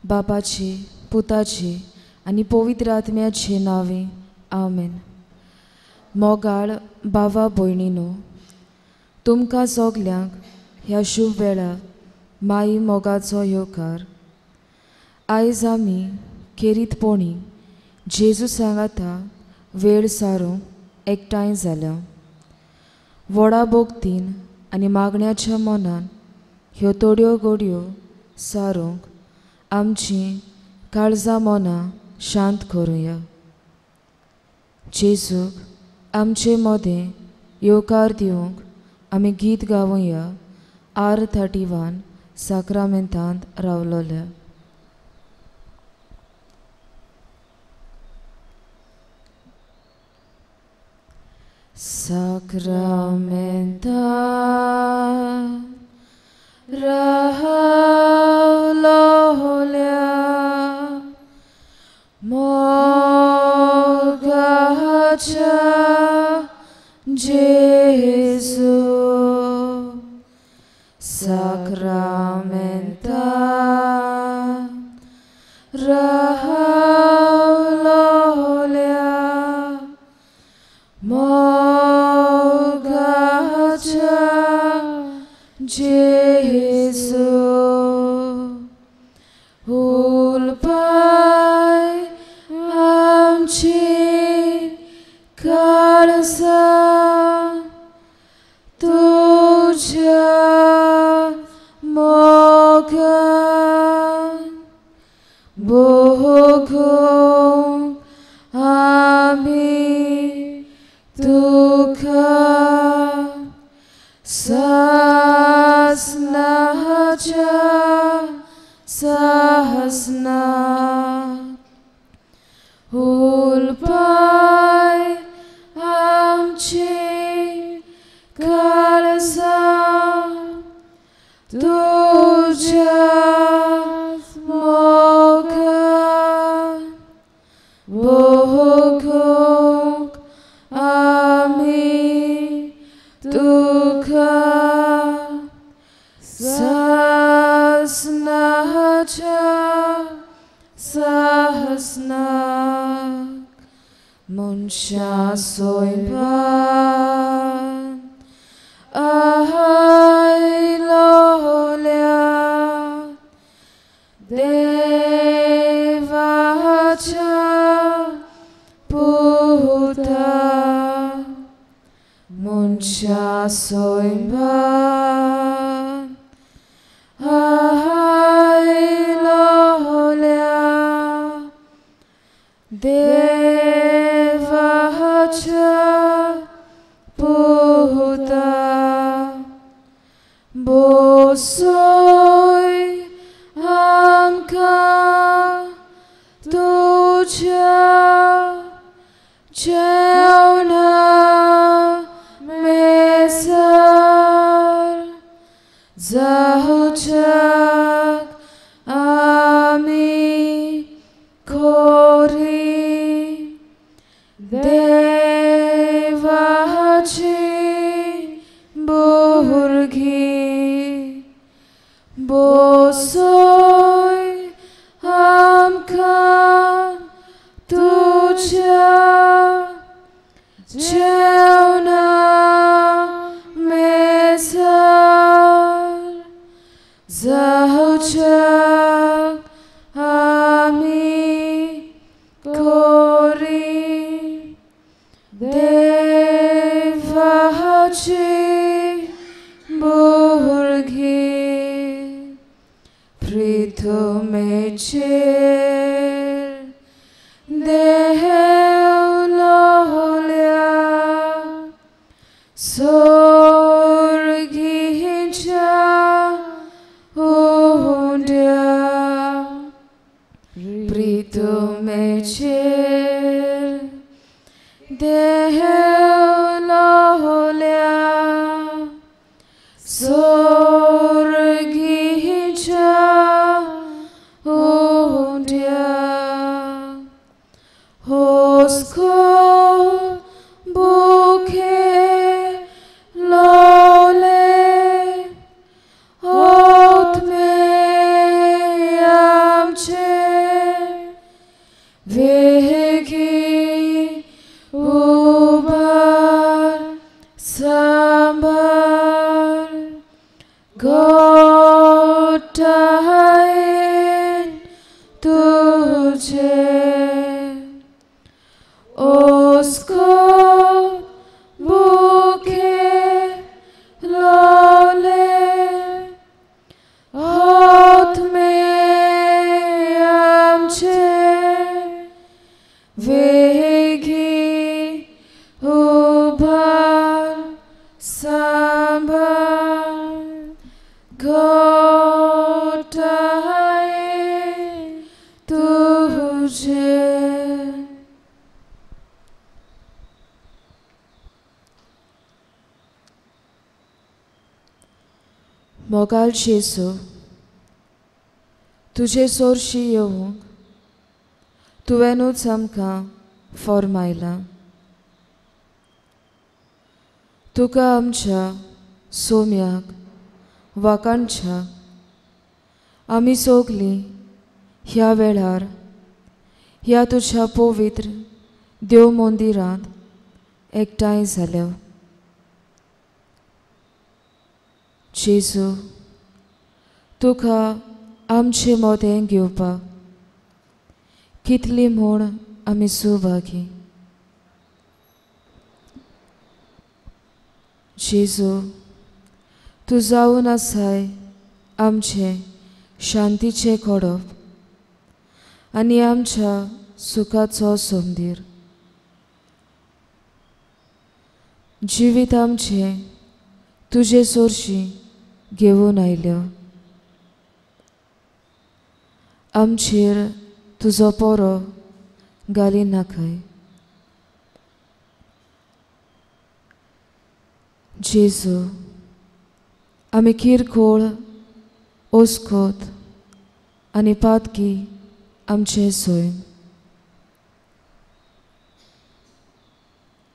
बापाचे, पुताचे आनी पवित्र आत्म्याचे नांवे, आमेन. मोगाळ बाबा भयणीनो, तुमकां सगल्यांक ह्या शुभ वेळार माई मोगाचो येवकार. आयज आमी खेरीतपणी जेजू सांगाता वेळ सारूंक एकठांय जाल्या. व्हडा भक्तीन आनी मागण्याच्या मनान ह्यो थोड्यो घडयो सारूंक आमची काळजां मनां शांत करुया. जेजूक आमचे मदें येवकार दिवंक आमी गीत गावया R31 साक्रामेंतांत रावलोल्या. साक्रामेंतांत रावलोल्या मोगाच्या जेजू, साक्रामेंतांत रावलोल्या मोगाच्या जेजू, उलपाय आमची काळजां तुज्या मोगान भोगूंक आमी तुका सासनाच्या सासना. उलपाय आमची काळजां तुज्या मोगान भोगूंक आमी तुका सासनाच्या सासनाक. मनशा सोयपान आयलोल्या देवाच्या पुता, मनशा सोयपान आयलोल्या देवाच्या पुता, बसय आमकां तुज्या जेवणा मेजार, जावच्याक आमी कोरी देवाची भुरगीं. बसय आमकां तुज्या जेवणा मेजार, जावच्याक आमी कोरी देवाची भुरगीं. प्रिथमेचेर देवलोल्या सोर्गीच्या हुंड्या, प्रिथमेचेर देवलोल्या सोर्गीच्या हुंड्या, होस्को बुखे लोले आत्मे आमचे घोटायन तुझे उसको भूखे लोले हाथ में आमचे वेगी उभार सांभाळ घोटायन तुझे। मोगाल जेजू, तुजे सोरशी येवंक तुवेंनूच आमकां फॉर्मायलां। तुका आमच्या सोम्याक वाकांच्या आमी सोगलीं ह्या वेळार ह्या तुज्या पवित्र देव मंदिरांत एकठांय जाल्या। जेजू, तुका आमचे मोदें घेवपाक कितली म्हूण आमी सुभागी। जेजू, तूं जावन आसाय आमचें शांतीचें कोडप आनी आमच्या सुखाचो सोमदीर। जिवीत आमचें तुजे सोरशी घेवन आयल्या। आमचेर तुजो पोरो घाली नाकाय। जेजू, आमी किरकोळ ओस्कोत आनी पातकी आमचें सैम।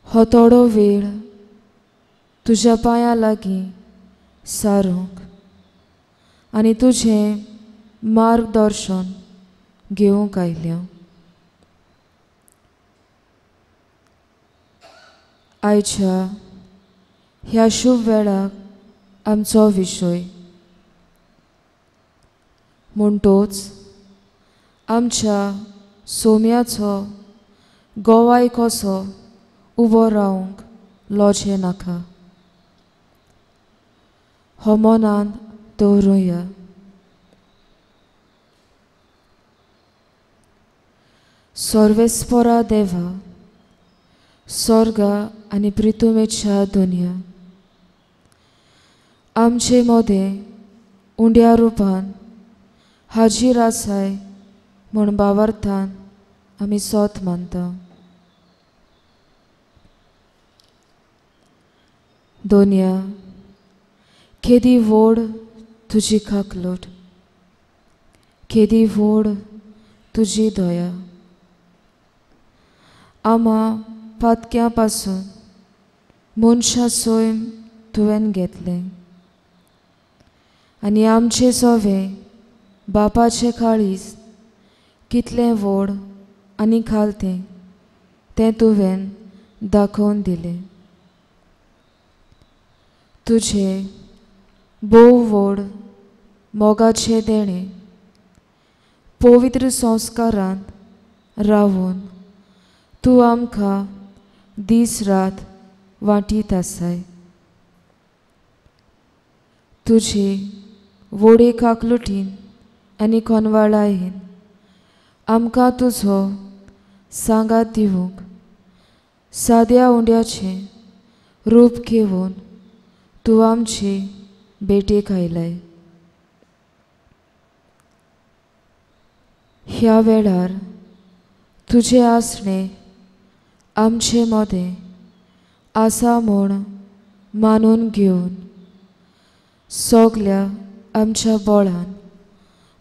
हो थोडो वेळ तुज्या पांयां लागीं सारूंक आनी तुजें मार्गदर्शन घेवंक आयल्या। आयच्या ह्या शुभ वेळाक आमचो विशय म्हणटोच आमच्या सोम्याचो गोवाय कसो उबो रावंक लजें नाका हो मनांत दवरुया। सर्वेस्परा देवा, स्वर्गा आनी प्रितुमेच्या दुनिया, आमचे मदें उंड्या रुपान हाजीर आसाय म्हूण बावर्थान आमी सोत मानता। दोनया, केदी व्हड तुजी काकलोट, केदी व्हड तुजी दया। आमा पातक्या पासून मनशां सैम तुवें घेतलें आनी आमचें सवें बापाचें काळीज कितलें व्हड आनी खालतें तें तुवें दाखोवन दिलें। तुजें भोव व्हड मोगाचें देणें पवित्र संस्कारांत रावून तूं आमकां दीस रात वांटीत आसाय। तुजे व्हडे काकलुटीन आनी कोनवाळायेन आमकां तुजो सांगात दिवंक साद्या उंड्याचें रूप घेवन तूं आमचे भेटेक आयलाय। ह्या वेळार तुजें आसणें आमचे मदें आसा म्हूण मानून घेवन सगल्या आमच्या बळान,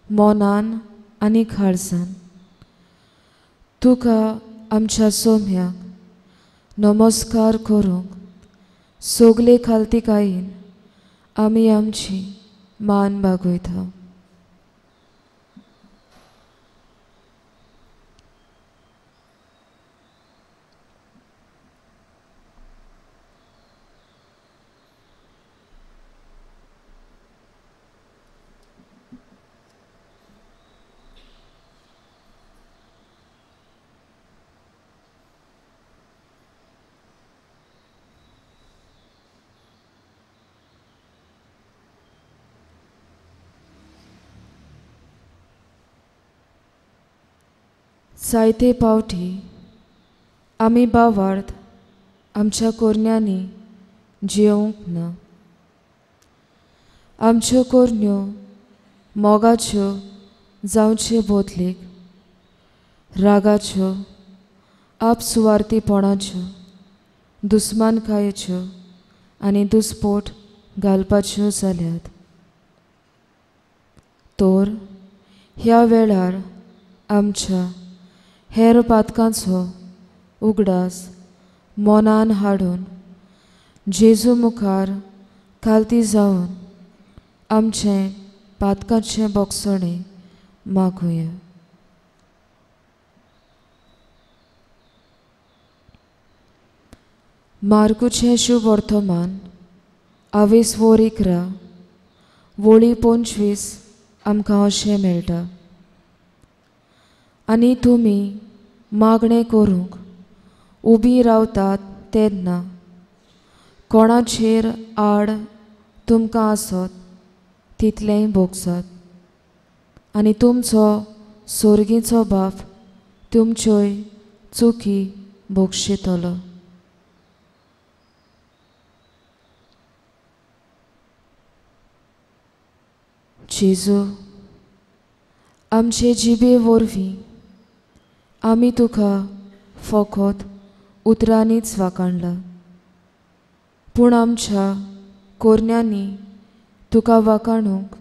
मनान आनी काळजान तुका आमच्या सोम्याक नमस्कार करूंक सगले खालतिकायेन आमी आमची मान बागयता। जायते पावटी आमी बावार्थ आमच्या कोरण्यांनी जियोंक ना. आमच्यो कोरण्यो मोगाच्यो जावचे बदलेक रागाच्यो, आपसुवार्थीपणाच्यो, दुस्मानकायेच्यो आनी दुस्पोट घालपाच्यो जाल्यात. तर ह्या वेळार आमच्या हेर पातकांचो उगडास मनान हाडून जेजू मुखार खालती जावन आमचें पातकाचें बोगसणें मागुया. मार्कुचें शुभ वर्तमान आवेस वोर 11 वोळी 25 आमकां अशें मेळटा. आनी तुमी मागणें करूंक उबी रावतात तेन्ना कोणाचेर आड तुमकां आसत तितलेंय भोगसात आनी तुमचो सोर्गीचो बाप तुमच्योय चुकी भोगशितलो. जेजू, आमचे जिबे वरवीं आमी तुका फकत उतरांनीच वाखाणला, पूण आमच्या कोरण्यांनी तुका वाखाणूंक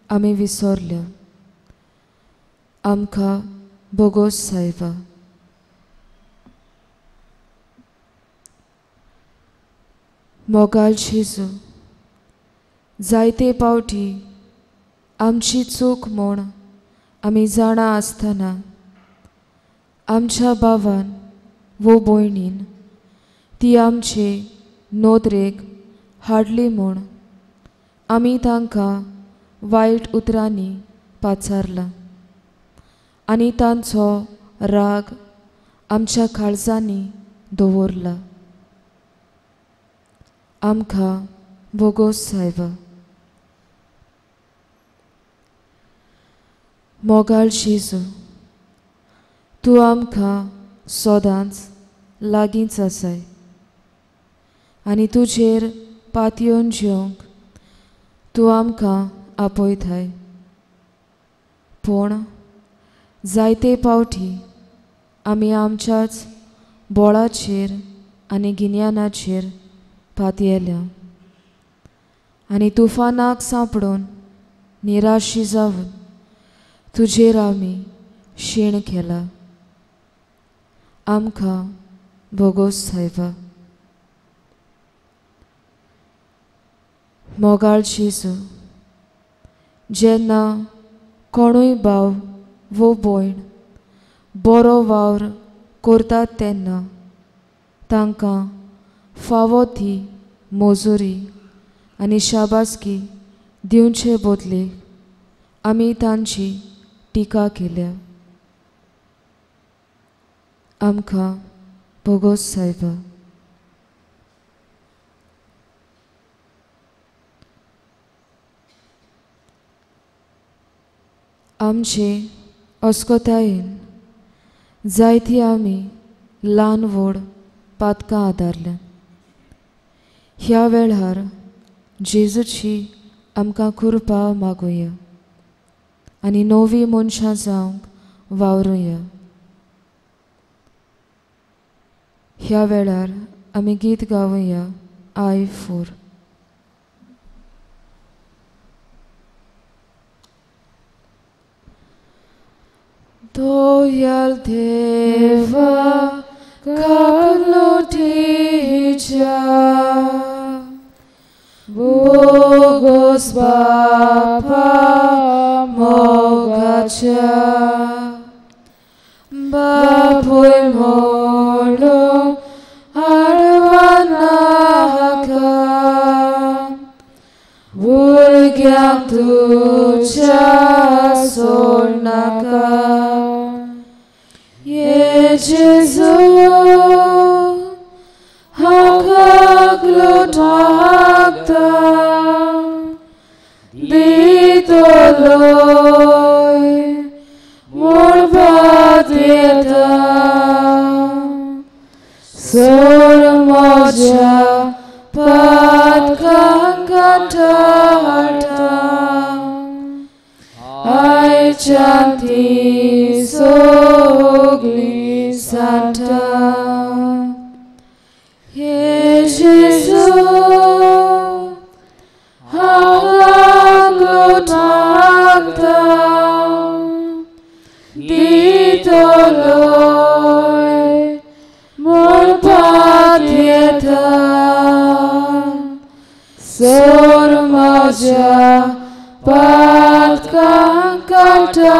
आमी विसरल्या. आमकां बोगोस सायबा. मोगाल जेजू, जायते पावटी आमची चूक म्हूण आमी जाणा आसतना आमच्या भावान वो भयणीन ती आमचे नदरेक हाडली म्हूण आमी तांकां वायट उतरांनी पाचारला आनी तांचो राग आमच्या काळजांनी दवरला. आमकां बोगोस सायबा. मोगाळ जेजू, तूं आमकां सदांच लागींच आसाय आनी तुजेर पातयेवन जेवंक तूं आमकां आपयताय, पूण जायते पावटी आमी आमच्याच बोळाचेर आनी गिन्यानाचेर पातयेल्या आनी तुफानाक सांपडून निराशी जावन तुजेर आमी शीण केला. आमकां बोगोस सायबा. मोगाळ जेजू, जेन्ना कोणूय भाव वो भयण बरो वावर करतात तेन्ना तांकां फावो ती मजुरी आनी शाबासकी दिवचे बदले आमी तांची टिका केल्या. आमकां बोगोस सायबा. आमचे अस्कतायेन जायती आमी ल्हान व्हड पातकां आदारल्या. ह्या वेळार जेजूची आमकां कृपा मागुया आनी नवी मनशां जावंक वावरुया. ह्या वेळार आमी गीत गावया I 4. दयाळ देवा काकलुटीच्या बोगोस बापा मोगाच्या बापूय म्हणून आडवानाका भुरग्यांक तुज्या सोडनाका. ये जेजू हांव काकलूट मागता दितलोय मळबांत येतकीर. आयच्यान सगळीं सांता. हे जेजू हांव लागलो मागता दितलोय म्हूण पातयेता सोर म्हज्या पातकां काडटा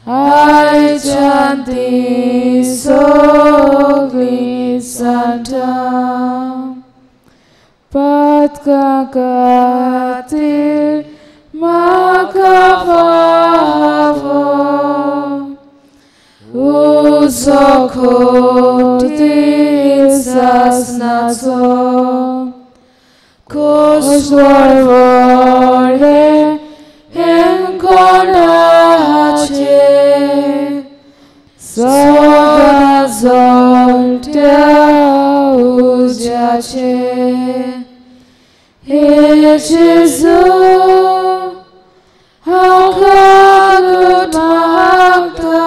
आयच्यान ती सगळीं सांता. पातकां खातीर म्हाका फावो उजो खोटी सासनाचो कोस वळवळ्ळे हें कोणाचें सदां जळट्या उज्याचें. हे जेजू हांव कागद मागता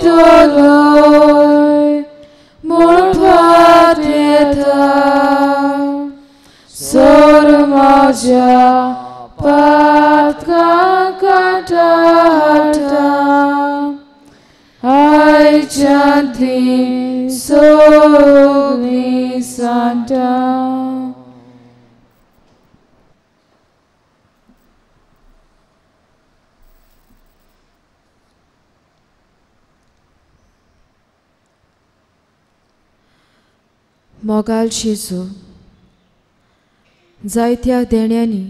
दितलोय म्हूण पातयेता सोर म्हज्या पातकां काडटा आयच्यान ती सगळीं सांता. मोगाल जेजू, जायत्या देण्यांनी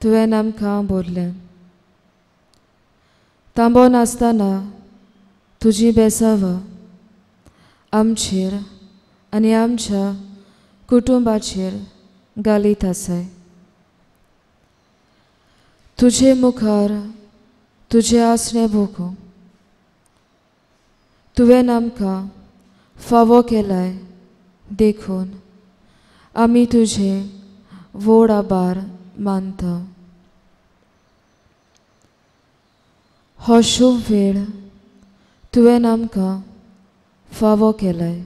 तुवें आमकां भरलें. तांबो नासतना तुजी बेसावां आमचेर आनी आमच्या कुटुंबाचेर घालीत आसाय. तुजे मुखार तुजें आसणें भोगूंक तुवें आमकां फावो केलाय देखून आमी तुजे व्हड आभार मानता. हो शुभ वेळ तुवें आमकां फावो केलाय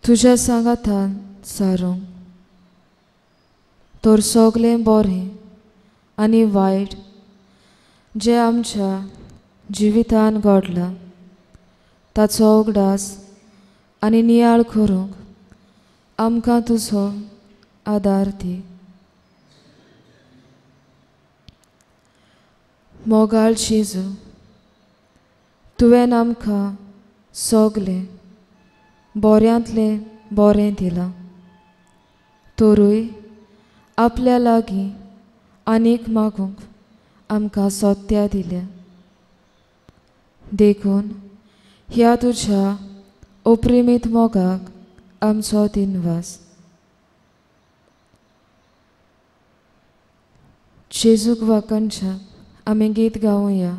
तुज्या सांगातान सारूंक, तर सगळें बरें आनी वायट जें आमच्या जिवितान घडलां ताचो उगडास आनी नियाळ करूंक आमकां तुजो आदार दी. मोगाळ जेजू, तुवें आमकां सगळें बऱ्यांतलें बरें दिलां, तरूय आपल्या लागीं आनीक मागूंक आमकां सत्या दिल्या. देखून ह्या तुज्या ओप्रिमीत मोगाक आमचो दिनवास. जेजूक वाकांच्या आमी गीत गावया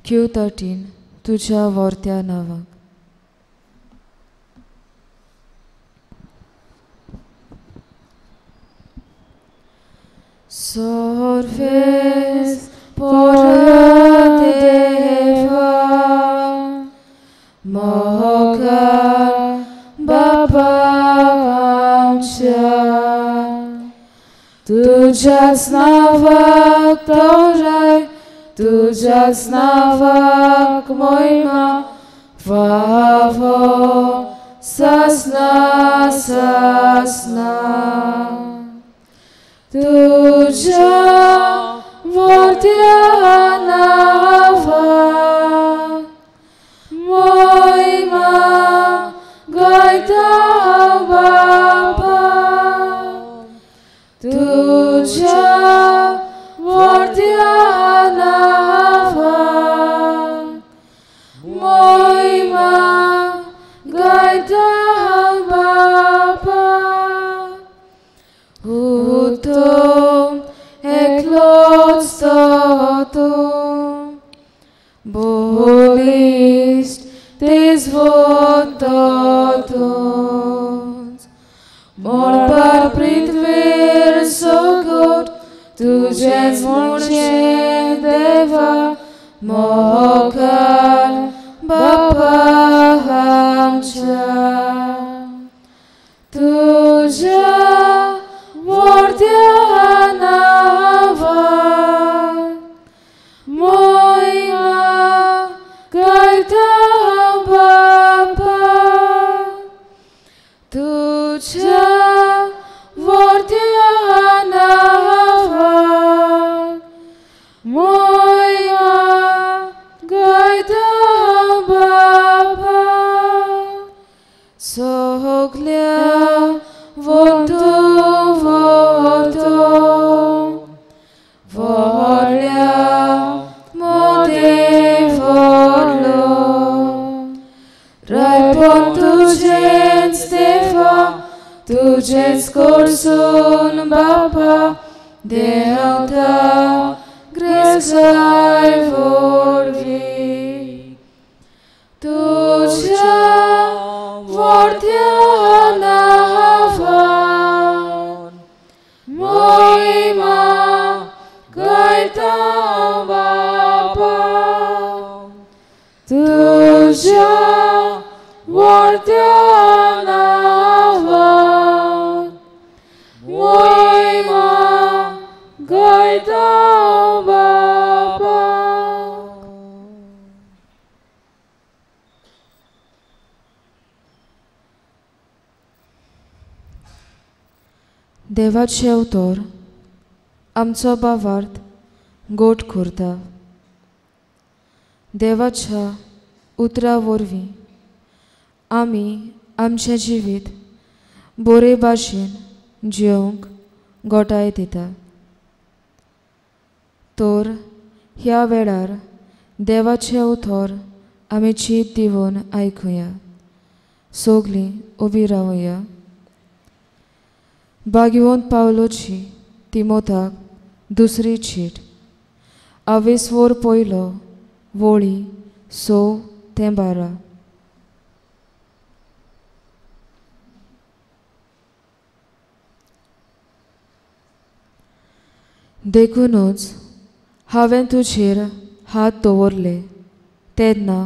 Q13 तुज्या वर्त्या नांवाक. Sorves por deva moga baba amcha तुझ्याच नांवाक Toray तुझ्याच नांवाक मोहिमा फावो सासना सासना. तुझ्या वर्त्या नांवाक मोहिमा गायता बाबा तुझ्या वर्त्या नांवाक मोहिमा गायता बाबा. उतम एकलोच तो तूं बळिश्ट तेजवंत तूंच मळबार पृथ्वेर तुजेंच म्हणचें देवा मोगाळ बापा आमच्या. तुज्या व्हडल्या नांवान मोहिमा गायता बापा. तुज्या व्हडल्या नांवान मोहिमा गायता बापा. सगल्या वंतू वतो व्हडल्या मोदें व्हडलो. रायपण तुजेंच देवा तुजेंच कडसून बापा देंवता ग्रेसाय वरवीं. तुज्या व्हडल्या नांवान मोहिमा गायता बापा. तुज्या व्हडल्या नांवान मोहिमा गायता बापा. देवाचें उतर आमचो भावार्थ गोट करता. देवाच्या उतरा वरवीं आमी आमचें जिवीत बरे भाशेन जियोवंक गोठाय दिता. तर ह्या वेळार देवाचें उतर आमी चीत दिवन आयकुया. सगलीं उबी रावया. भाग्यवंत पावलोची तिमोताक दुसरी चीट आवेसवोर पयलो वळी 6 ते 12. देखुनूच हांवें तुजेर हात दवरले तेन्ना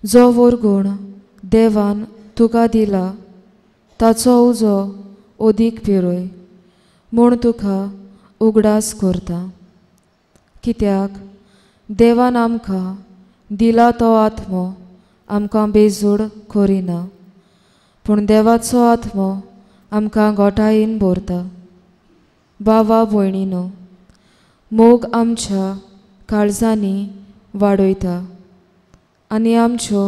जो वरगुण देवान तुका दिला ताचो उजो अदीक पिरोय म्हूण तुका उगडास करता. कित्याक देवान आमकां दिला तो आत्मो आमकां बेजूड करिना, पूण देवाचो आत्मो आमकां गोठायेन भरता. बाबा भयणीनो, मोग आमच्या काळजांनी वाडयता आनी आमच्यो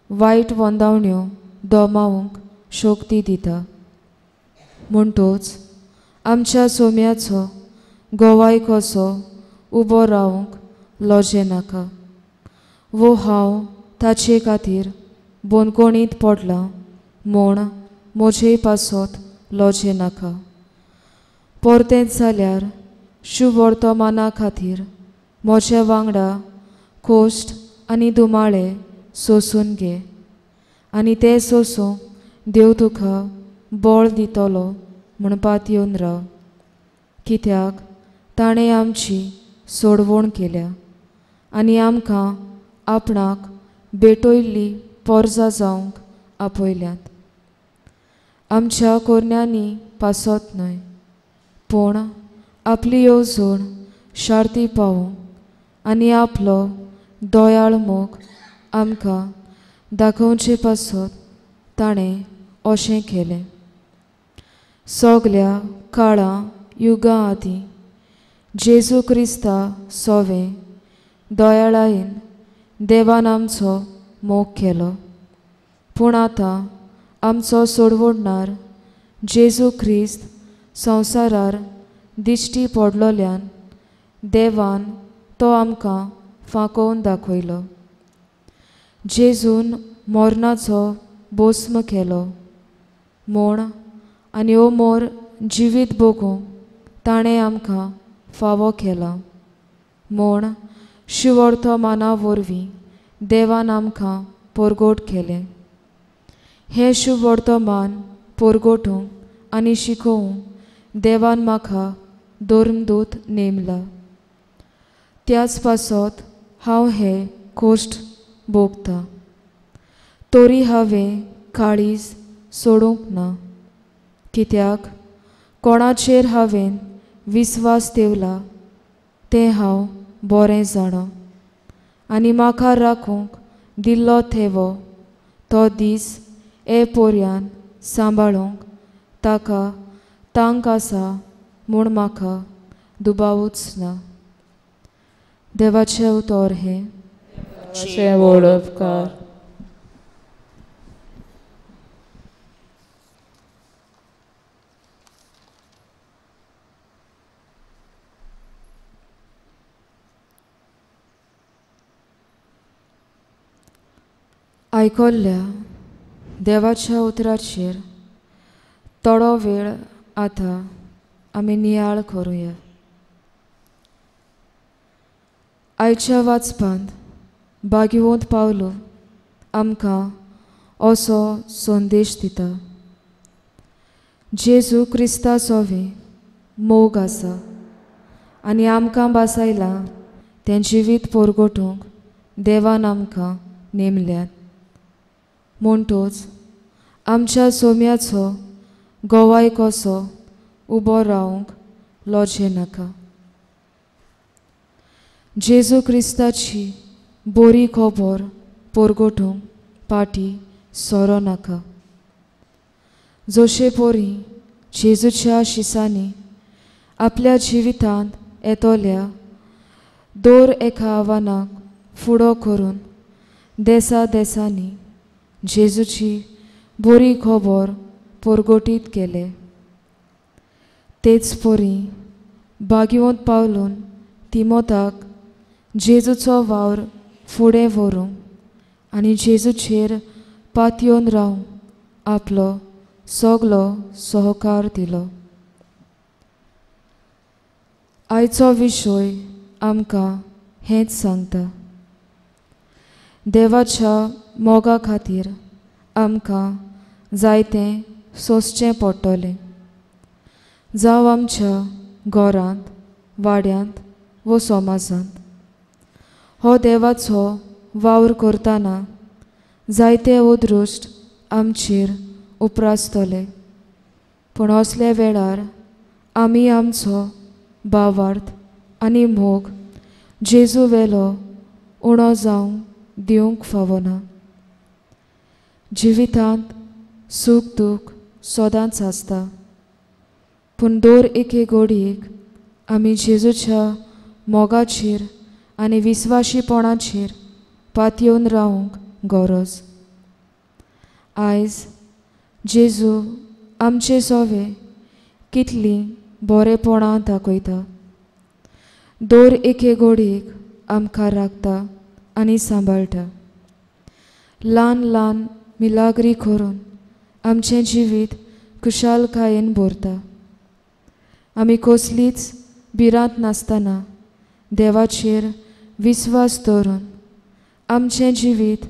वायट वंदावण्यो दोमावंक शक्ती दिता. म्हणटोच आमच्या सोम्याचो गोवाय कसो उबो रावंक लजें नाका वो हांव ताचे खातीर बंदखणींत पडलां म्हूण म्हजे पासत लजें नाका. परतेंच जाल्यार शुभवर्तमाना खातीर म्हज्या वांगडा कोश्ट आनी दुमाळे सोसून घे आनी ते सोसूंक देव तुका बळ दितलो म्हणपात येवन राव. कित्याक ताणें आमची सोडवण केल्या आनी आमकां आपणाक भेटयल्ली पोरजां जावंक आपयल्यात. आमच्या कोरण्यांनी पासत न्हय, पूण आपली येवजण शार्ती पावोवंक आनी आपलो दयाळ मोग आमकां दाखोवचे पासत ताणें अशें केलें. सगल्या काळां युगां आदीं जेजू क्रिस्ता सोवे दयाळायेन देवान आमचो मोग केलो, पूण आतां आमचो सोडवणदार जेजू क्रिस्त संवसारार दिश्टी पडलोल्यान देवान तो आमकां फांकोवन दाखयलो. जेजून मरणाचो भस्म केलो म्हूण आनी अमर जिवीत भोगूंक ताणें आमकां फावो केला म्हूण शिवर्तमाना वरवीं देवान आमकां परगट केलें. हें शुभवर्तमान परगटूंक आनी शिकोवंक देवान म्हाका धर्मदूत नेमला. त्याच पासत हांव हे कोश्ट भोगता, तरी हांवें काळीज सोडूंक ना, कित्याक कोणाचेर हांवें विस्वास ठेवला तें हांव बरें जाणा आनी म्हाका राखूंक दिल्लो थेवो तो दीस ए पोरयान सांबाळूंक ताका तांक आसा म्हूण म्हाका दुबावूच ना. देवाचें उतर हें. देवाचें व्हड उपकार. आयकल्ल्या देवाच्या उतराचेर थोडो वेळ आतां आमी नियाळ करुया. आयच्या वाचपांत भाग्यवंत पावलो आमकां असो संदेश दिता. जेजू क्रिस्ता सोवे मोग आसा आनी आमकां बासायलां तें जिवीत पोरगोटूंक देवान आमकां नेमल्यात. म्हणटोच आमच्या सोम्याचो गोवाय कसो उबो रावंक लजे नाका. जेजू क्रिस्ताची बरी खबर पोरगोटूंक पाटी सोरो नाका. जशे पोरी जेजूच्या शिसांनी आपल्या जिवितांत येतल्या दर एका आव्हानाक फुडो करून देसा देसांनी जेजूची बरी खबर पोरगोटीत केले, तेच परी भाग्यवंत पावलून तिमोताक जेजूचो वावर फुडें व्हरूंक आनी जेजूचेर पातयेवन रावंक आपलो सगलो सहकार दिलो. आयचो विशय आमकां हेंच सांगता. देवाच्या मोगा खातीर आमकां जायतें सोंसचें पडटलें, जावं आमच्या घरांत, वाड्यांत वो समाजांत. हो देवाचो वावर करतना जायते अदृश्ट आमचेर उप्रासतले, पूण असल्या वेळार आमी आमचो भावार्थ आनी मोग जेजू वेलो उणो जावंक दिवंक फावना. जिवितांत सूख दूख सदांच आसता, पूण दर एके घडयेक आमी जेजूच्या मोगाचेर आनी विस्वाशीपणाचेर पातयेवन रावंक गरज. आयज जेजू आमचे सोवे कितलीं बरेपणां दाखयता, दर एके घडयेक आमकां राखता आनी सांबाळटा. ल्हान ल्हान मिलाग्री करून आमचें जिवीत खुशालकायेन भरता. आमी कसलीच भिरांत नासतना देवाचेर विस्वास दवरून आमचें जिवीत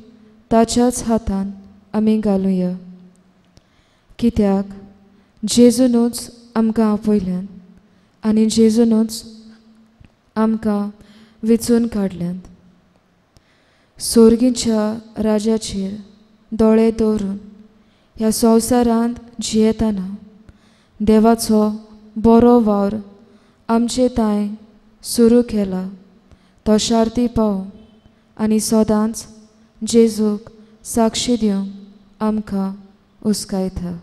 ताच्याच हातान आमी घालुया, कित्याक जेजूनूच आमकां आपयल्यान आनी जेजूनूच आमकां विचून काडल्यात. सोर्गीच्या राजाचेर दोळे दवरून ह्या संवसारांत जियेतना देवाचो बरो वावर आमचे तांय सुरू केला तो शार्ती पावूं आनी सदांच जेजूक साक्षी दिवंक आमकां उस्कायता.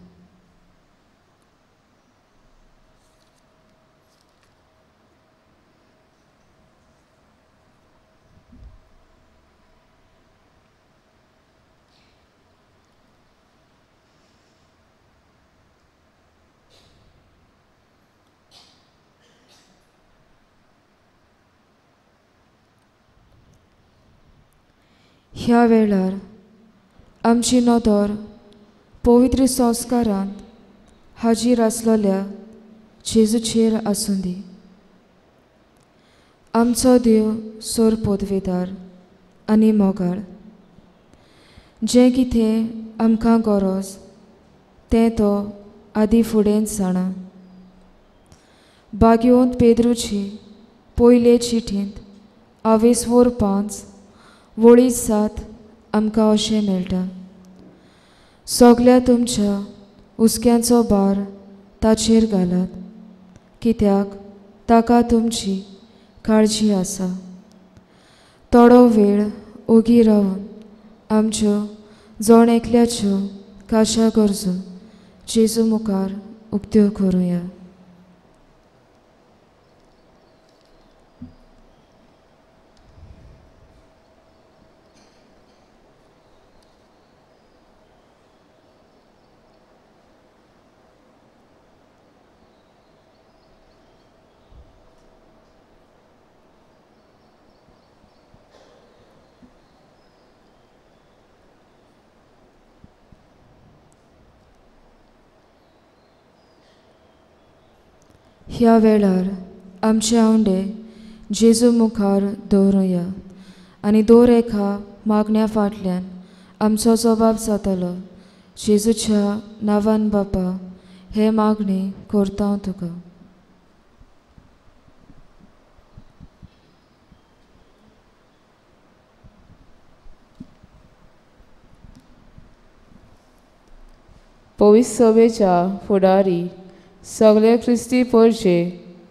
ह्या वेळार आमची नदर पवित्र संस्कारांत हाजीर आसलेल्या जेजूचेर आसूं दी. आमचो देव सोर पदवेदार आनी मोगाळ, जें कितें आमकां गरज तें तो आदी फुडेंच जाणा. बागयोंत पेद्रूची पयले चिठींत आवेसवोर 5 वळी 7 आमकां अशें मेळटा, सगल्या तुमच्या हुस्क्यांचो भार ताचेर घालात, कित्याक ताका तुमची काळजी आसा. थोडो वेळ ओगी रावन आमच्यो जण एकल्याच्यो खाशा गरजो जेजू मुखार उक्त्यो करुया. ह्या वेळार आमचे आवंडे जेजू मुखार दवरुया आनी दर एका मागण्या फाटल्यान आमचो जबाब जातलो. जेजूच्या नांवान बापा हे मागणी करता तुका. पवित्र सभेच्या फुडारी सगळे क्रिस्ती परजे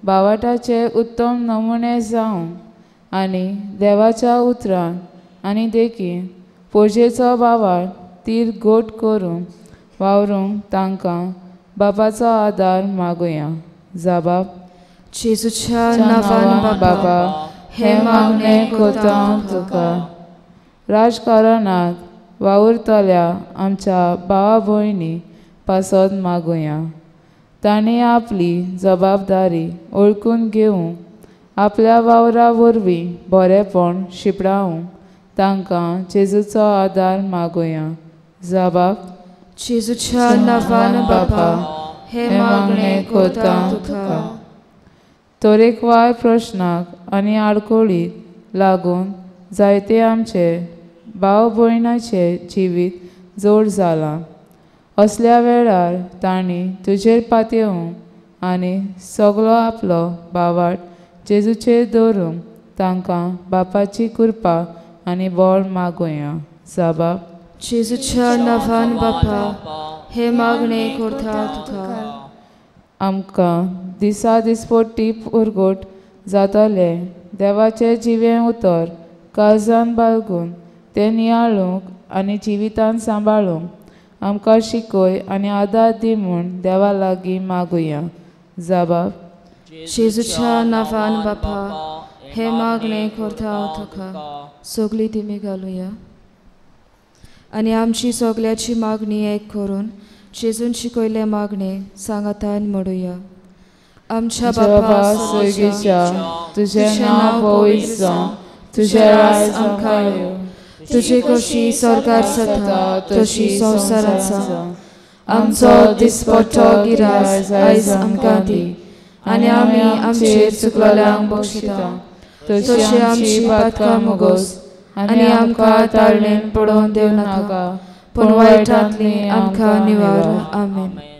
बावाटाचे उत्तम नमुने जावन आनी देवाच्या उतरान आनी देखीन पोरजेचो बावाट तीर गोट करून वावरूंक तांकां बापाचो आदार मागुया. जाबाब जेजूच्या नांवान बापा हे मागणें करता तुका. राजकारणांत वावुरतल्या आमच्या भावा भयणी पासत मागुया. तांणी आपली जबाबदारी ओळखून घेवंक आपल्या वावरा वरवीं बरेपण शिंपडावंक तांकां जेजूचो आदार मागुया. जाबाब जेजूच्या नांवान बापा हे मागणें करता तुका. तरेकवार प्रश्नाक आनी आडखळीक लागून जायते आमचे भाव भयणाचे जिवीत जोड जालां. असल्या वेळार तांणी तुजेर पातयेवंक आनी सगलो आपलो बावाट जेजूचेर दवरूंक तांकां बापाची कृपा आनी बळ मागुया. जाबाब जेजूच्या नांवान बापा हे मागणें करता तुका. आमकां दिसा दिसपट्टी पुरगोट जातलें देवाचें जिवें उतर काळजान बाळगून तें नियाळूंक आनी जिवितान सांबाळूंक आमकां शिकय आनी आदार दी म्हूण देवा लागीं मागुया. जाबाब जेजूच्या नांवान बापा हे मागणें करता तुका. सगळी तिमी घालुया आनी आमची सगळ्याची मागणी एक करून जेजून शिकयल्ले मागणे सांगातान म्हणुया. आमच्या बापा स्वर्गीच्या, तुजें नांव पवित्र जावं, तुजें राज आमकां येवं, तुजी कशी सरकार जाता तशी संवसारांत जावं. आमचो दिसपट्टो गिरास आयज आमकां दी आनी आमी आमचेर चुकलेल्यांक बक्षिता तशी आमची पातकां मुगोस आनी आमकां ताळणेन पडोवन देव नाका, पूण वायटांतली आमकां निवार. आमेन.